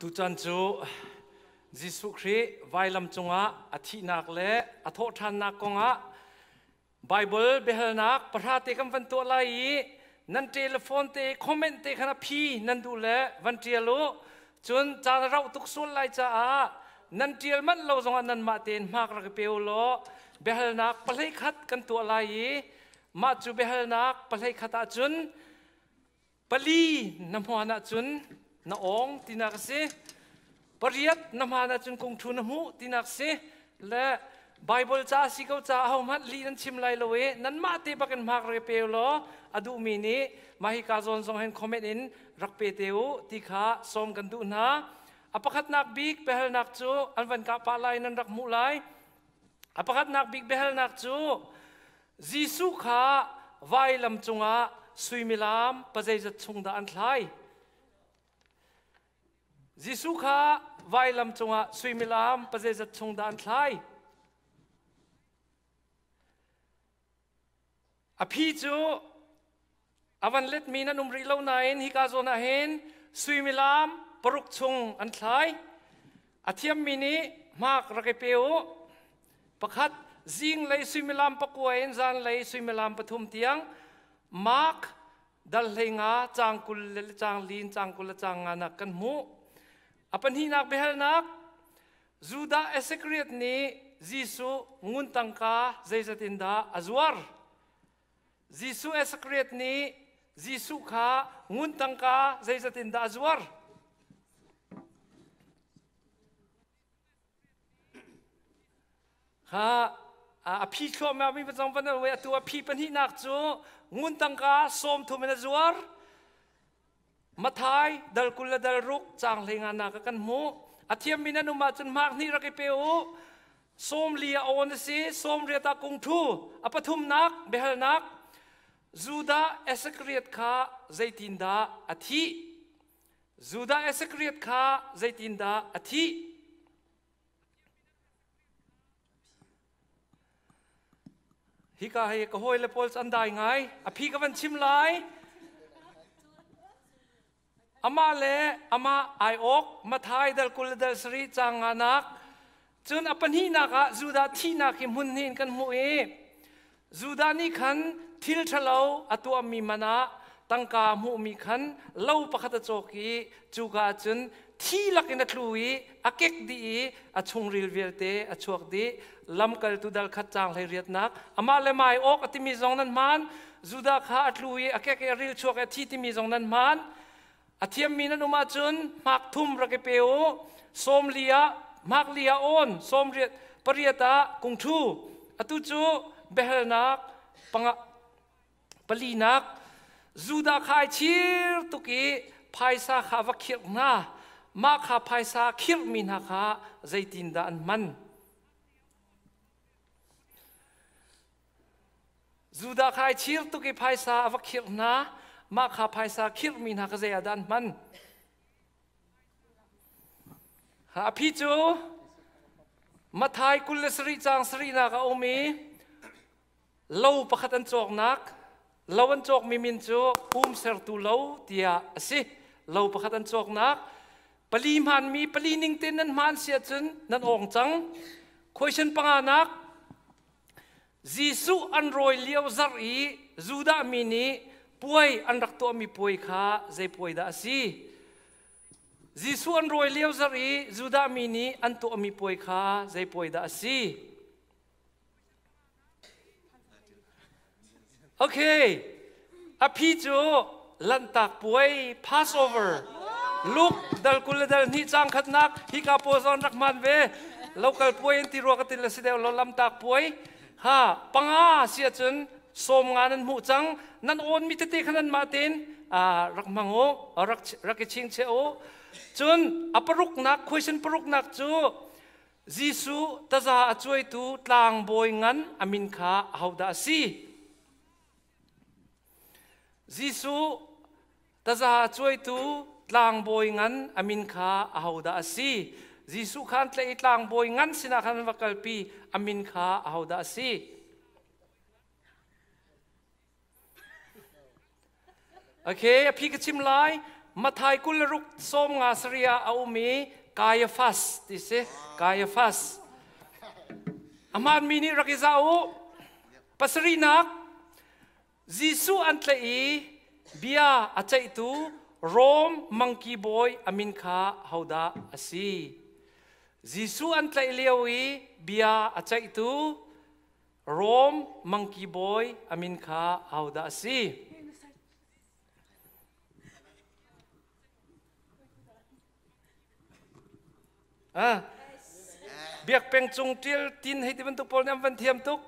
Tuchan cu Jesuh Khrih vailam cungah a thihnak le a thawhṭhannak kongah Bible biahalnak pahra te kan van tuah lai i nan telephone te comment te khan a phi nan duh le van ṭial u. Cun caan a rauh tuk sual lai caah nan ṭial manh lo zongah nanmah tein hmak rak i pe u law biahalnak pahlei khat kan tuah lai i mah cu biahalnak pahlei khat ahcun Pali na hmaan ahcun na awng tinak a si. Pariat na hmaan ahcun kungṭhu na hmuh tinak a si. Le Bible ca a si ko caah ahohmanh lih nan chim lai lo i nanmah te bakin hmak rak i pe u law a duhmi nih mah hika zawn zong hin comment in rak pe te u ti kha sawm kan duh hna. A pakhatnak bik biahalnak cu an van kah pah lai nan rak hmuh lai. A pakhatnak bik biahalnak cu Jesuh kha vailam cungah suimilam pazeizat chung dah an thlai? Jesuh kha vailam cungah suimilam pazeizat chung dah an thlai? A phi cu a van letmi nan um rih lo nain hika zawn ah hin suimilam paruk chung an thlai. A thiammi nih hmak rak i pe u. Pakhat zinglei suimilam pakua in zanlei suimilam pathum tiang Mark dal hlei nga caang kul le caang li in caang kul le caang nga nak kan hmuh. A pahnihnak biahalnak Judah Iscariot nih Jesuh ngun tangka zeizat in dah a zuar? Jesuh Iscariot nih Jesuh kha ngun tangka zeizat in dah a zuar? Kha a phi thluahmah mi zong van atu a phi pahnihnak cu ngun tangka sawm thum in a zuar. Mathai dal kul le dal ruk caang hlei nga nak ah kan hmuh. A thiammi nan um ahcun hmak hnih rak i pe u. Sawm li a awn a si, sawm riat ah kung ṭhu. A pathumnak biahalnak Judah Iscariot kha zeitindah a thih? Judah Iscariot kha zeitindah a thih? Hika hi ka hawile pawl cu an dai ngai. A phi ka van chim lai. Amah le amah ai awk Mathai dal kul le dal sarih caang nganak cun a pahnihnak ah Judah thihnak hi hmun hnih in kan hmuh i Judah nih khan thil ṭhalo a tuahmi man ah tangka a hmuhmi khan lo pakhat a cawk i cuka ah cun thi lakin a tlu i a kek dih i a chungril vialte a chuak dih. Lamkaltu dal khat caang hlei riatnak amah le mai awk a timi zong nan hmaan. Judah kha a tlu i a kek i a ril chuak i a thi timi zong nan hmaan. A thiammi nan um ahcun hmak thum rak i pe u. Sawm li ah hmak li ah awn, sawm riat pariat ah kungṭhu. Atu cu biahalnak panga palinak Judah kha ai chir tuk i phaisa kha va khirh hna. Mah kha phaisa khirhmi hna kha zeitindah an hman? Judah kha ai chir tuk i phaisa a va khirh hna. Mah kha phaisa khirhmi hna kha zei ah dah an hman? A phi cu Mathai kul le sarih caang sarihnak a um i lo pakhat an cawknak lo an cawkmi min cu um sertu lo tiah a si. Lo pakhat an cawknak pali hmaanmi pali ning tein nan hmaan si ahcun nan awng cang. Question panganak Jesuh an rawi lio zarh i Judah mi nih puai an rak tuahmi puai kha zei puai dah a si? Jesuh an rawi lio zarh i Judah mi nih an tuahmi puai kha zei puai dah a si? Okay, a phi cu Lanhtak puai Passover Luke dal kul le dal hnih caang khatnak hika pawl zong rak hman ve local puai in ti rua ka til a si deuh lo lamtak puai ha panga si ahcun sawm nga nan hmuh cang nan awn mi tete kha nan mah tein rak hmang u rak rak i ching che u cun a paruknak question paruknak cu Jesuh taza a cuaitu tlangbawi ngan a min kha ahodah a si Jesuh taza a cuaitu tlangbawi ngan a min kha ahodah a si? Jesuh kha an tlaih i tlangbawi ngan sinah khan an va kalpi, a min kha ahodah a si? Okay, a phi ka chim lai. Mathai 26 53 ah a um i Caiaphas ti si. Caiaphas. A hmaanmi nih rak i zah u. Pasarihnak, Jesuh an tlaih i bia a ceihtu Rom mangki bawi a min kha hodah a si? Jesuh an tlaih lio i bia a ceihtu Rom mangki bawi a min kha hodah a si? Ah, biak peng cung ṭial tin hei ti bantuk pawl nih an van thiam tuk.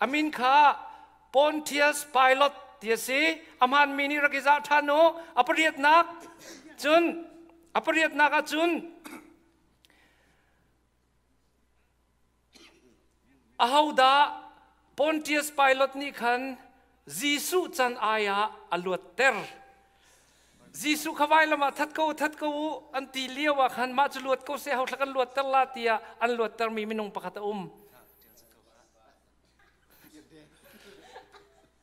A min kha Pontius Pilate ti a si. A hmaanmi nih rak i zah ṭhan u. A pariatnak cun a pariatnak ah cun ahodah Pontius Pilate nih khan Jesuh can ai ah a luatter? Jesuh kha vailam ah that ko that ko u an ti lio ah khan mah cu luat ko seh ho thla kan luatter la tiah an luattermi minung pakhat a um.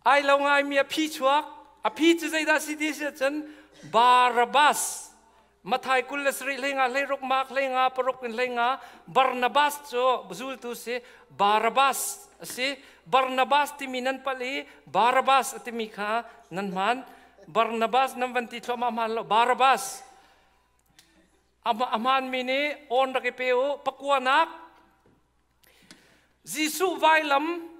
Ai lo ngaimi a phi chuak. A phi cu zeidah si ti si ahcun Barabbas Mathai 27 hleinga hleiruk Mark hleinga paruk in hleinga Barnabas cu zultu si Barabbas a si. Barnabas timi nan palh i Barabbas a timi kha nan hman. Barnabas nan van ti thluahmah hman lo. Barabbas a hmaanmi nih awn rak i pe u. Pakuanak Jesuh vailam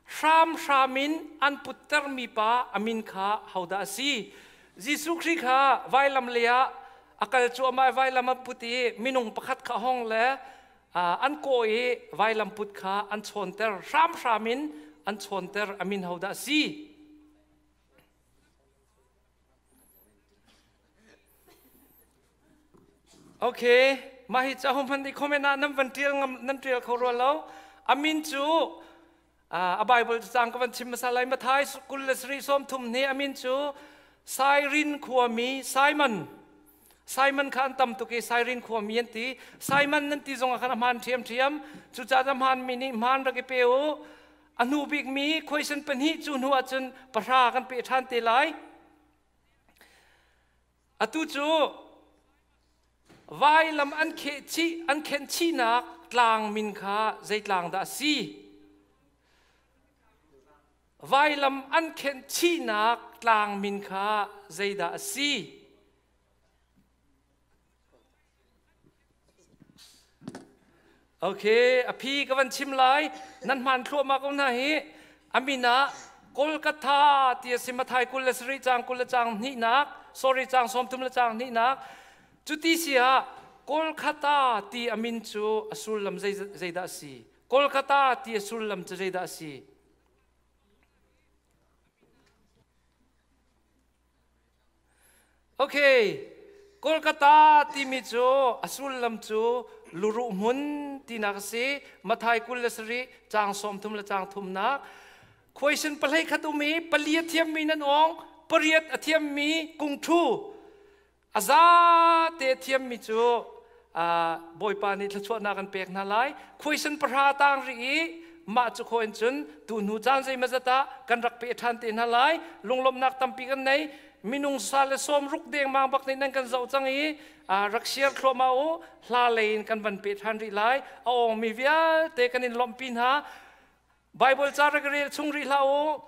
hramhram in an puttermi pa a min kha hodah a si? Jesuh Khrih kha vailam lei ah a kal cuahmah i vailam an put i minung pakhat kha hong le an kawh i vailam put kha an chawnter hramhram in an chawnter a min hodah a si? Okay, mah hi ca hman i comment ah nan van tial ngam nan tial kho rua lo. A min cu a Bible cang ka van chim hmasa lai Mathai 23 sawmthum ni a min cu Sairin khuami Simon. Simon kha an tam tuk i Sairin khuami an ti. Simon nan ti zong ah khan a hmaan ṭhiamṭhiam. Cucaah a hmaan mi nih hmaan rak i pe u. A hnu bikmi question pahnih cu hnu ahcun pahra kan pe ṭhan te lai. Atu cu vailam an kheh chih an khenh chihnak tlang min kha zei tlang dah a si? Vailam an khenh chihnak tlang min kha zeidah a si? Okay, a phi ka van chim lai. Nan hmaan thluahmah ko hna hi. A min ah Kolkata ti a si Mathai 27 caang 20 le caang hnihnak, sorry caang 30 le caang hnihnak. Cuti si ah Kolkata ti a min cu a sullam zeidah a si? Kolkata ti a sullam cu zeidah a si? Okay, Kolkata timi cu a sullam cu luruh hmun tinak a si. Mathai 27 caang 30 le caang thumnak. Question pahlei khat um i pali a thiammi nan ong, pariat a thiammi kungthu. A zate a thiammi cu Bawipa nih thluachuahnak an pek hna lai. Question pahra tang rih i mah cu khaw in cun tu hnu caan zeimazat ah kan rak pe ṭhan te hna lai. Lunglawmhnak tampi kan nei. Minung sa le sawm ruk dengmang bak nih nan kan zoh cang i rak share thluahmah u. Hla lei in kan van pe ṭhan rih lai. A awngmi vialte kan in lawmhpi hna. Bible ca rak rel chung rih hlah u.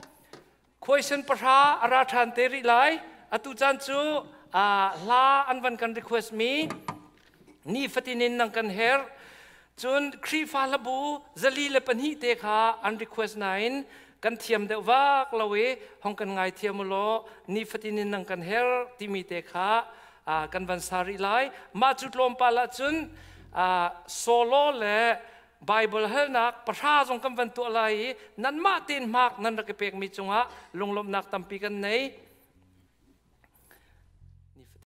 Question pahra a ra ṭhan te rih lai. Atu caan cu hla an van kan request mi ni fatin in nang kan herh. Cun Khrihfa hlabu 42 te kha an request nain kan thiam deuh vak lo i hong kan ngai thiam u law ni fatin in nang kan herh timi te kha kan van sa rih lai. Mah cu tlawmpal ahcun solo le Bible halnak pahra zong kan van tuah lai i nanmah tein hmak nan rak i pekmi cungah lunglawmhnak tampi kan nei.